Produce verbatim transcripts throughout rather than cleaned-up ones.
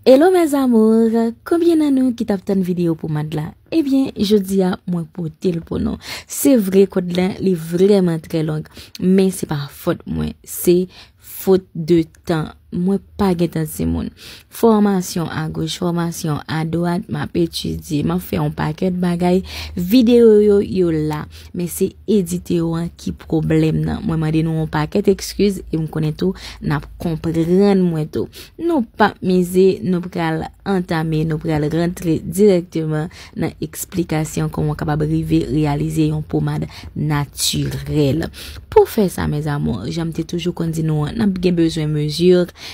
Hello mes amours, konbyen nan nou ki t ap tann videyo pomad la? Ebyen, jodi a mwen pote l pou nou. Se vre kòd lan li vrèman trè long, men se pa fòt mwen, se fot de tan. Mwen pa gen tan timoun. Fòmasyon agoch, fòmasyon adwat, m ap etidye, m ap fè yon pakèt bagay. Videyo yo, yo la, men se edite yo an ki pwoblèm nan. Mwen mande nou yon pakèt ekskiz e m konnen tou n ap konprann mwen tou. Nou p ap mize, nou pral antame, nou pral rantre dirèkteman nan eksplikasyon kòman w kapab rive reyalize yon pomad natirèl. Pou fè sa, mes amours, jan m te toujou konn di nou an, n ap gen bezwen mezi,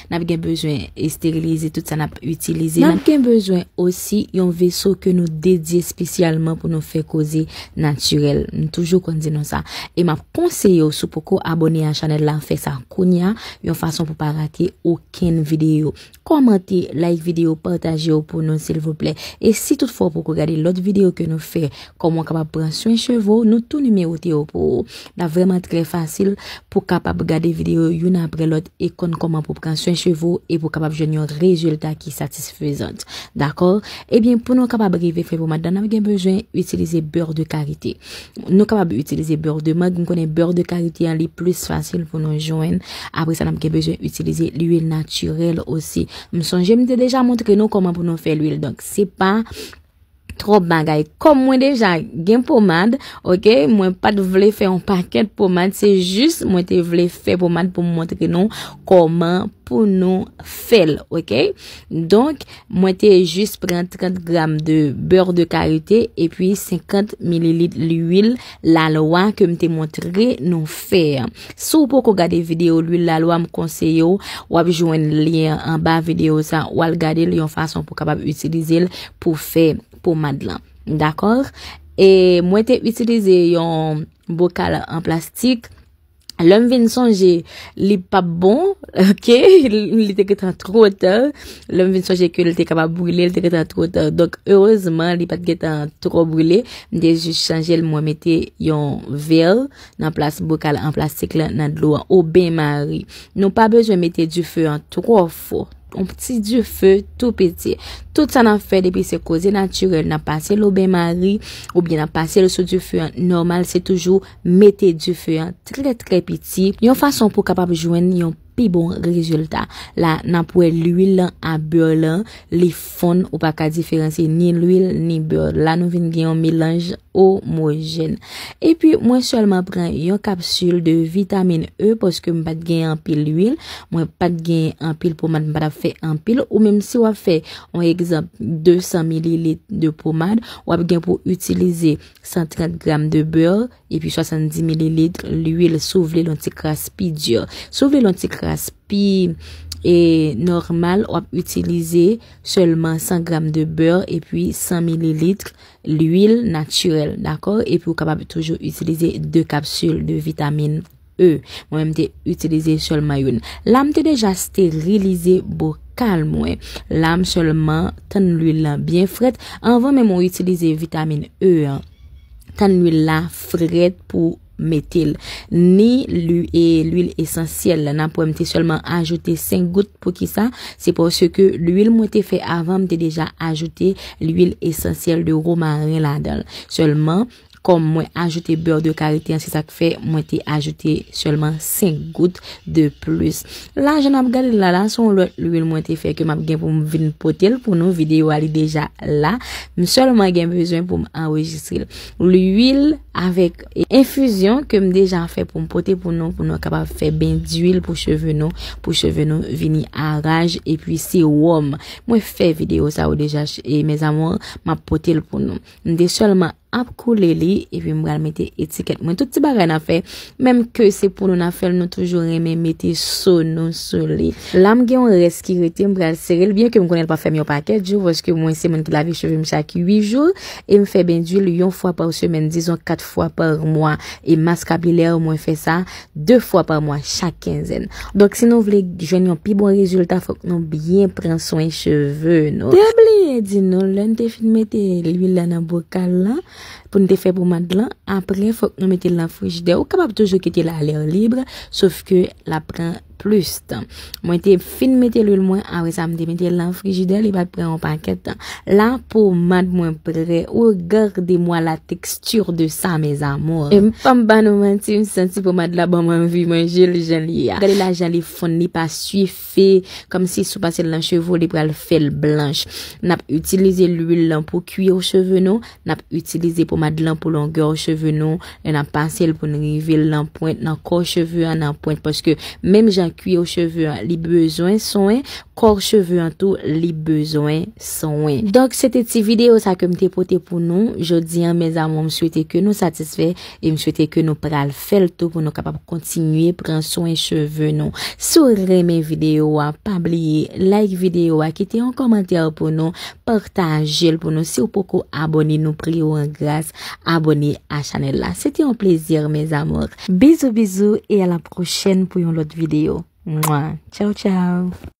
n ap gen bezwen esterilize tout sa n ap itilize. N ap gen bezwen osi yon veso ke nou dedye espesyalman pou nou fè koze natirèl. M toujou konn di nou sa. E m ap konseye w, si w poko abòne a chanèl la, fè sa kounye a, yon fason pou pa rate okenn videyo. Kòmante, like videyo, pataje yo pou nou, silvouplè. E si toutfwa w poko gade lòt videyo ke nou fè, kòman w kapab pran swen cheve w, nou tou nimewote yo pou ou. L ap vrèman trè fasil pou w kapab gade videyo youn apre lòt e konn kòman pou pran swen cheve w e pou w kapab jwenn yon rezilta ki satisfezan. Dakò? Ebyen, pou nou kapab rive fè pomad la, n ap gen bezwen itilize beurre de karité. Nou kapab itilize beurre de mangue. M konnen beurre de karité an li plis fasil pou nou jwenn. Apre sa, n ap gen bezwen itilize lwil natirèl osi. M sonje m te deja montre nou kòman pou nou fè lwil. Donk, se pa twòp bagay. Kòm mwen deja gen pomad, oke, mwen pa t vle fè yon pakèt pomad, se jis mwen te vle fè pomad pou m montre nou kòman pou nou fè l, oke? Donk, mwen te jis pran trant gram de beurre de karité epi senkant mililit lwil lalwa ke m te montre nou fè an. Si w poko gade videyo lwil lalwa, m konseye w, w ap jwenn lyen an anba videyo sa, w al gade l yon fason pou w kapab itilize l pou fè pomad lan. Dakò? E mwen te itilize yon bokal an plastik. Lè m vin sonje, li p ap bon, oke? Li te gentan twò ta. Lè m vin sonje ke li te kapab brile, li te gentan twò ta. Donk, erezman, li pa t gentan twò brile. M te jis chanje l, mwen mete yon vè nan plas bokal an plastik la nan dlo an, o benmari. Nou pa bezwen mete dife an twò fò. Yon ti dife tou piti. Tout sa n ap fè depi se koze natirèl, n ap pase l o benmari, oubyen n ap pase l sou dife an nòmal, se toujou mete dife an trè, trè piti, yon fason pou w kapab jwenn yon pi bon rezilta. La, n ap wè lwil lan a bè lan, li fonn, ou pa ka diferansye ni lwil, ni bè. La, nou vin gen yon melanj omojèn. Epi, mwen sèlman pran yon kapsil de vitamin E paske m pa t gen anpil lwil, mwen pa t gen anpil pomad, m pa t ap fè anpil. Ou menm si w ap fè, yon egzanp, de san mililit de pomad, w ap gen pou itilize san trant gram de bè epi swasanndis mililit lwil. Si w vle l yon ti kras pi di, si w vle l yon ti kras pi, e, nòmal, w ap itilize sèlman san gram de bè epi san mililit lwil natirèl, dakò? Epi w kapab toujou itilize de kapsil de vitamin E. Mwen menm te itilize sèlman youn. La, m te deja sterilize bokal mwen. La, m sèlman tann lwil lan byen frèt. Anvan menm ou itilize vitamin E an, tann lwil la frèt pou mete l. Ni lwi-, e, lwil esansyèl la, n ap wè m te sèlman ajoute senk gout. Poukisa? Se paske lwil mwen te fè avan, m te deja ajoute lwil esansyèl de womaren ladan l. Sèlman, kòm mwen ajoute bè de karité an, se sa k fè mwen te ajoute sèlman senk gout de plis. La, jan n ap gade l la, la, se yon lòt lwil mwen te fè ke m ap gen pou m vin pote l pou nou. Videyo a, li deja la. M sèlman gen bezwen pou m anrejistre l. Lwil avèk enfizyon ke m deja fè pou m pote pou nou, pou nou kapab fè ben diwil pou cheve nou, pou cheve nou vini a raj, epi sewòm. Mwen fè videyo sa yo deja, e, mes amours, m ap pote l pou nou. M te sèlman ap koule li, epi m pral mete etikèt mwen. Tout ti bagay n ap fè, menm ke se pou nou n ap fè l, nou toujou renmen mete so nou sou li. La, m gen yon rès ki rete, m pral sere l, byen ke m konnen l pa fè m yon pakèt jou, paske mwen se moun ki lave cheve m chak uit jou, e m fè ben diwil yon fwa pa semèn, dizon kat fwa pa mwa. E mas kapilè, mwen fè sa de fwa pa mwa chak kenzèn. Donk, si nou vle jwenn yon pi bon rezilta, fòk nou byen pran swen cheve nou. Te bliye di nou, lè n te fin mete lwil la nan bokal la, pou n te fè pomad lan, apre, fòk nou mete l nan frijidè. Ou kapab toujou kite l a lè lib, sof ke l ap pran plis tan. Mwen te fin mete lwil mwen, apre sa m te mete l nan frijidè, li pa t pran yon pakèt tan. La, pomad mwen prè. Regardez-moi la texture de ça, mes amours. E m pa m ba nou manti, m santi pomad la ban m anvi manje l jan li ye a. Gade la jan li fonn, li pa swife, kòmsi si w pase l nan cheve w, li pral fè l blanch. N ap itilize lwil lan pou kwir cheve nou, n ap itilize pomad lan pou longè cheve nou, e n ap pase l pou n rive l nan pwent, nan kò cheve an, nan pwent, paske menm jan kwir cheve an, li bezwen swen, kò cheve an tou, li bezwen swen. Donk, se te ti videyo sa ke m te pote pou nou jodi an, mes amours, m swete ke nou satisfè e m swete ke nou pral fè l tou pou nou kapab kontinye pran swen cheve nou. Si w renmen videyo a, pa bliye like videyo a, kite yon kòmantè pou nou, pataje l pou nou. Si w poko abòne, nou priye w an gras, abòne a chanèl la. Se te yon plezi, mes amours. Bizou, bizou, e a la pwochèn pou yon lòt videyo. Mwa. Tchaw, tchaw.